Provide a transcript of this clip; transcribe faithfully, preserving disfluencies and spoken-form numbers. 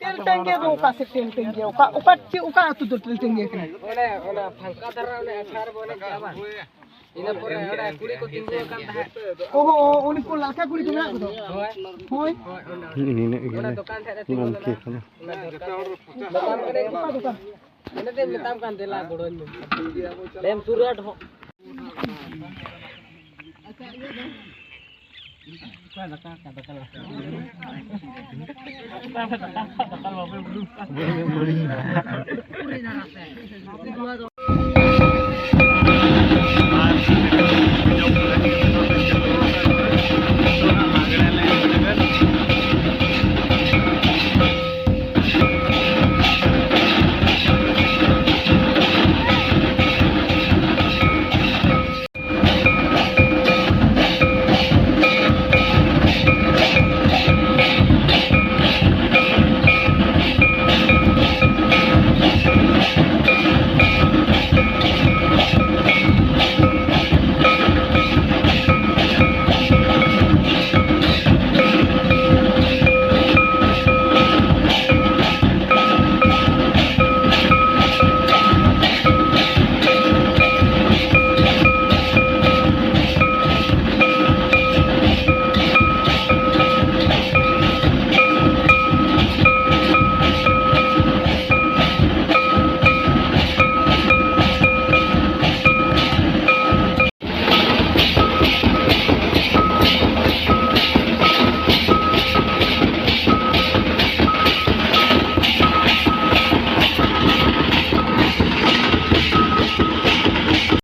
ᱴᱮᱞᱴᱟᱝᱜᱤᱭᱟ ᱫᱚ ᱚᱠᱟ ᱥᱮᱫ ᱴᱮᱞᱴᱟᱝᱜᱤᱭᱟ? ᱚᱠᱟ, ᱚᱠᱟ, ᱪᱮᱫ, ᱚᱠᱟ ᱟᱹᱛᱩ ᱫᱚ ᱴᱮᱞᱴᱟᱝᱜᱤᱭᱟ ᱠᱟᱱᱟ? ᱚᱱᱮ ᱚᱱᱟ ᱯᱷᱟᱸᱠᱟ ᱫᱷᱟᱨᱟ, ᱚᱱᱮ ᱟᱠᱷᱲᱟ ᱨᱮᱵᱚ ᱮᱱᱮᱡ ᱠᱮᱜᱼᱟ ᱵᱟᱝ? ᱤᱱᱟᱹ ᱯᱚᱨᱮ ᱚᱸᱰᱮ ᱠᱩᱲᱤ ᱠᱚ ᱛᱤᱸᱜᱩ ᱟᱠᱟᱱ ᱛᱟᱦᱮᱸᱫ᱾ ᱚ, ᱚ, ᱚ, ᱩᱱᱠᱩ ᱞᱟᱞᱠᱟ ᱠᱩᱲᱤ ᱠᱚ ᱢᱮᱱᱟᱜ ᱠᱚᱫᱚ᱾ ᱦᱳᱭ᱾ ᱦᱳᱭ᱾ ᱦᱳᱭ, ᱚᱸᱰᱮ᱾ ᱱᱤᱱᱟᱹᱜ ᱜᱮ ᱚᱱᱟ ᱫᱚᱠᱟᱱ ᱴᱷᱮᱡ ᱨᱮ ᱛᱤᱸᱜᱩ ᱜᱚᱢᱠᱮ ᱞᱮᱱᱟ᱾ ᱠᱟᱱᱟ᱾ ᱚᱱᱟ ᱫᱚᱠᱟᱱ᱾ ᱚᱠᱟ ᱫᱚᱠᱟᱱ? ᱚᱱᱟ ᱫᱚᱧ ᱢᱮᱛᱟᱢ ᱠᱟᱱ, ᱫᱮᱞᱟ ᱜᱚᱲᱚᱧ ᱢᱮ᱾ ᱞᱟᱹᱭᱟᱢ ᱥᱩᱨ ᱟᱴ ᱦᱚᱸ᱾